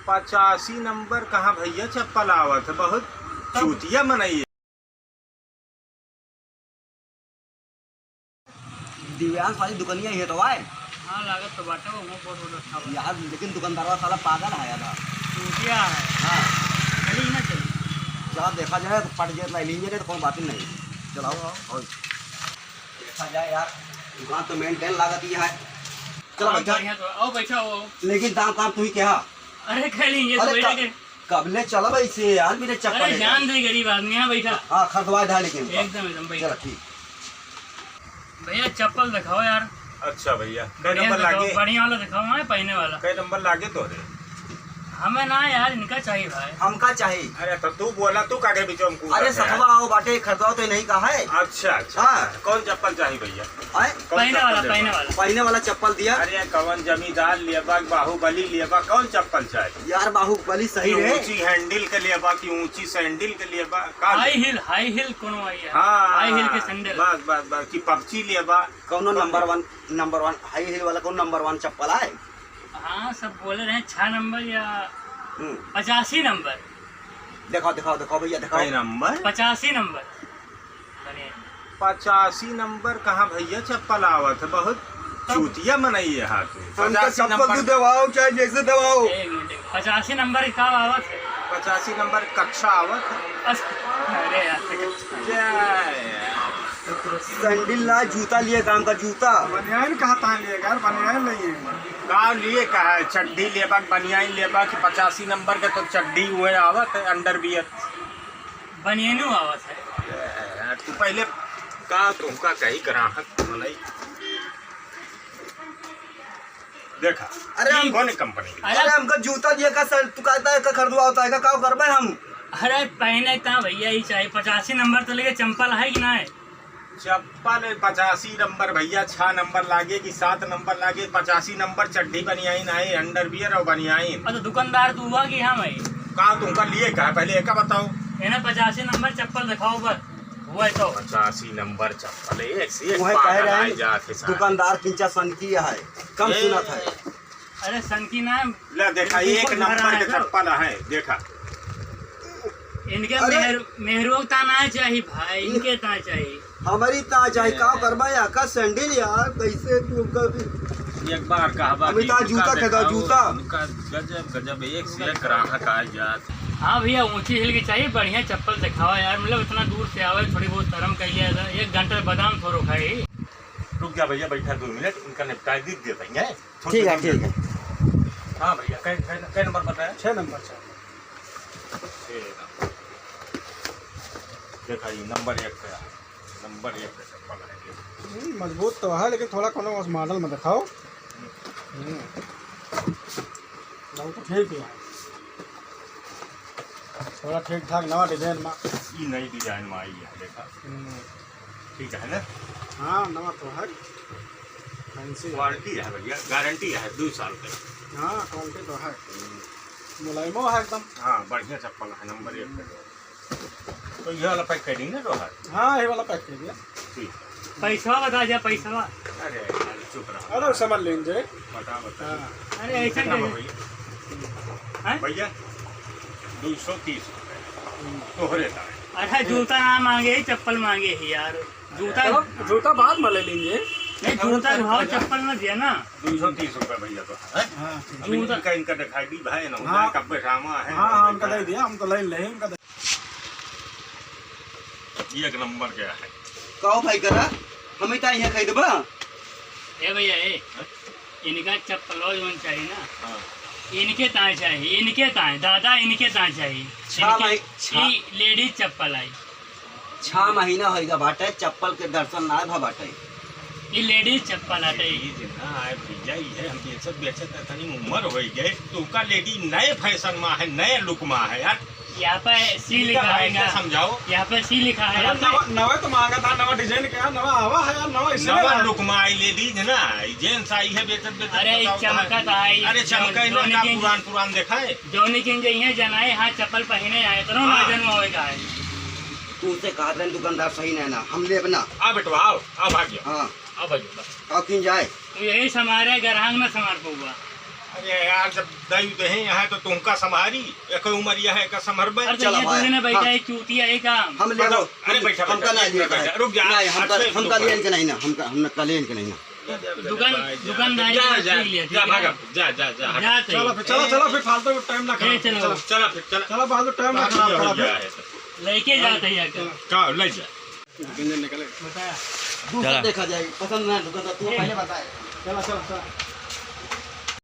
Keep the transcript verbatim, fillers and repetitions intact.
पचासी नंबर कहाँ भैया चप्पल आवत है, बहुत चूतिया मनई है। दिव्यांश वाली दुकनिया ही है तो आए। हाँ, लागत तो बाटे, वो बहुत, बहुत अच्छा बा। यार, लेकिन दुकानदारवा साला पागल है यार। चूतिया है। हाँ। चली ना चली। चला देखा जाए, तो पट जाए, नहीं लीजिए तो कोई बात ही नहीं। चलाओ, आओ। और देखा जाए यार, दुकान तो maintain लागत ही है। चलो हाँ, बैठा। बढ़िया तो, आओ बैठा हो। लेकिन दाम काम तू ही कहा। अरे, कह लीजिए तो अरे, बैठा क-, के। कबले चला भाई से यार, मेरे चप्पल अरे, है जान यार। दे गरीब आदमी, हाँ, बैठा। हाँ, खरीदवा दे लेकिन। एकदम, एकदम, बैठा। चलो, ठीक। भैया, चप्पल दिखाओ यार। अच्छा भैया, कै बढ़िया नंबर दिखाओ, लागे? बढ़िया वाला दिखाओ, हाँ, पहने वाला। कै नंबर लागे तोरे? हमें ना यार, इनका चाहिए भाई। हमका चाहिए। अरे तो तू बोला, तू काहे बीच में कूदत अरे है? सखवा आओ बाटे, खरीदवा तो नहीं कहा है। अच्छा, अच्छा। हाँ। कौन चप्पल चाहिए भैया? आए? कौन पहने चप्पल वाला, लेबा? पहने वाला। पहने वाला चप्पल दिया। अरे कौन जमींदार लेबा, बाहुबली लेबा, कौन चप्पल चाहिए? यार बाहुबली सही कि है। ऊंची handle के लेबा कि ऊंची sandal के लेबा? का high heel, high heel कोनो आई है? हाँ, high heel के sandal। बस, बस, बस, कि पबजी लेबा? कौनो कौन number लेबा? One, number one, high heel वाला कौन number one चप्पल आए? हाँ, सब बोले रहे छह नंबर या हम्म। पचासी नंबर। दिखाओ, दिखाओ, दिखाओ भैया, दिखाओ। कई नंबर? पचासी नंबर। अरे। पचासी नंबर कहाँ भैया चप्पल आवत है? बहुत तब चूतिया मनई है हाथ में। हमका पचासी चप्पल नंबर। तू दिवाओ, चाहे जैसे दिवाओ। एक मिनट, एक, पचासी नंबर का आवत है? पचासी नंबर कक्षा आवत है। अस-, अरे यार, क्या यार? Sandal ला, जूता लिए काम का जूता। बनियान कहाँ तान लिए यार, बनियान नहीं है। का लिए का है, चड्ढी लेबा कि बनियान लेबा कि पचासी नंबर के तो चड्ढी हुए आवत है, underwear। बनियानो आवत है। ए, तू पहले का तुमका कही ग्राहक मनई। देखा, अरे ई हम कौन company के? अरे अरे हमका जूता दिया का सर, तू कहता है का खरीदवा होता है का, का करबे हम? अरे पहने ता भैया ही चाहिए, पचासी नंबर तो लेके चंपल है कि ना है? चप्पल पचासी नंबर भैया, छह नंबर लागे कि सात नंबर लागे, पचासी नंबर चड्ढी बनियाइन आए, underwear और बनियाइन। अरे तो दुकानदार तू हुआ कि हम है? का तुमका लिए का है? पहले एका बताओ। इन्हें पचासी नंबर चप्पल दिखाओ बस, हुआ है तो। पचासी नंबर चप्पल, एक से एक वह कह पागल रहे आए हैं, जात है सारे। दुकानदार किंचा सनकी है, कम ए। सुनत है। अरे सनकी ना है, ले देखा, बिल्कुल एक नंबर के चप्पल है, देखा। इनके अरे। मेहर-, मेहरुओ के ता ना चाहिए भाई, इनके ता चाहिए। हमारी ता चाहिए, का करबा या का sandal यार, कैसे तू का एक बार कहबा हम कि इता उनका जूता के दा, दिखाओ, जूता। उनका गजब, गजब, एक से एक ग्राहक आ जात। हाँ भैया, ऊंची heel की चाहिए, बढ़िया चप्पल दिखावा यार, मतलब इतना दूर से आवे, थोड़ी बहुत शर्म कर लिया जाए, एक घंटा बादाम थोड़ो खाई। रुक जा भैया, बैठा दो मिनट, इनका निपटाए दे, दे देंगे। ठीक है, ठीक है। हाँ भैया, कै, कै, कै नंबर बताया? छः नंबर, छः। छः नंबर। देखा, ये नंबर एक पे है। नंबर एक पे चप्पल है ये। हम्म, मजबूत तो है, लेकिन थोड़ा कोनो उस model में दिखाओ। हम्म। बहुत ठीक है। थोड़ा ठीक ठाक नवा design में। ई नई design में आई है, देखा। हम्म। ठीक है ना? हाँ, नवा तो है। Fancy है। Quality है भैया, guarantee है दो साल के। हाँ, quality तो है। हम्म। मुलायमो है एकदम। हाँ, बढ़िया चप्पल है, नंबर एक पे। तो ये वाला pack कर देंगे ना, रोहन? हाँ, ये वाला pack कर दिया। ठीक। पैसवा बता जा, पैसवा। अरे यार, चुप रहो। अरे, समझ लेंगे। बता, बता। हाँ। अरे, ऐसा कितना कैसे? भैया? हाँ? भैया, दो सौ तीस रुपये। हम्म। तोहरे ताए। अरे, जूता ना मांगे, चप्पल मांगे ही यार। जूता चलो, जूता बाद में ले लेंगे। नहीं, जूता भाव चप्पल में दिया ना। दो सौ तीस रुपये भैया तो। हैं? हाँ, ठीक। अभी जूता इनका, इनका दिखाई दी भाई ना, हाँ। कब बैठावा है, हाँ, हाँ, उनका दे दिया, हम तो ले ले, उनका दे। ये एक नंबर क्या है? कहो भाई करा, हमें तो यहाँ कह देबा। ए भैया, ए, हैं? इनका चप्पलो जौन चाहिए ना, हाँ। इनके ताए चाहिए, इनके ताए, दादा इनके ताए चाहिए। छह इनके, मही-, छह ई ladies चप्पल आई। छह महीना होइगा बाटे, चप्पल के दर्शन ना भा बाटे। ई ladies चप्पल आटे। Ladies ना आए भैया, ये हम बेचत बेचत तनी उम्र होई गए, तो का ladies नए fashion में है, नए look में है यार। यहाँ पे सी इनका लिखा है भाई से ना। समझाओ। यहाँ पे सी लिखा है, अरे यहाँ पे। नवा, नवा तो मांगा था, नवा design का, नवा आवा है यार, नवा इसलिए नवा आया। Look में आई ladies ना, ई gents आई है बेचत बेचत, अरे, बताओ चमकत कहाँ? आई, अरे, चमकत जौन-, ना, जौन का की पुरान पुरान देखा है? जौन की जे इहे जनाए, हाँ, चप्पल पहिने आए, तो हाँ। नवा जन्म होएगा है। तू से कहत रहे दुकानदार सही नहीं ना, हम लेब ना। आ बेटवा, आओ, आ भाग्य। हाँ। आ भाग्य, बस। आओ, किन जाए? तू यही समारे, ग्राहक ना समार पउबा। अरे यार, जब दई देहे यहाँ तो तुमका संभारी, एक उमर यह है का संभरबे। अरे तो चला ये भाई, थोड़ी ना बैठा हाँ। है, चूतिया है काम। हम ले लो। अरे बैठा, हमका बैठा, ना लिए बैठा, का है। रुक जा। नहीं, हमका, अच्छा, हमका रुक। लिए इनके नहीं ना, हमका, हमका लिए इनके नहीं ना। दुकान, दुकानदारी जा, में जा, सीख लिया, जा, ठीक है? भागा, जा, जा, जा, हट। जा, चलो फिर, चलो, चलो फिर, फालतू टाइम ना ए, खराब चलो। करो। चलो फिर, चलो। चलो, फालतू टाइम ना खराब करो। लइके जात है यार। का, ले जा। व्यंजन निकले। बताया। दूसरा चला। देखा जाए, पसंद ना, दुकान तो तू पहले बताए। चला, चला, चला।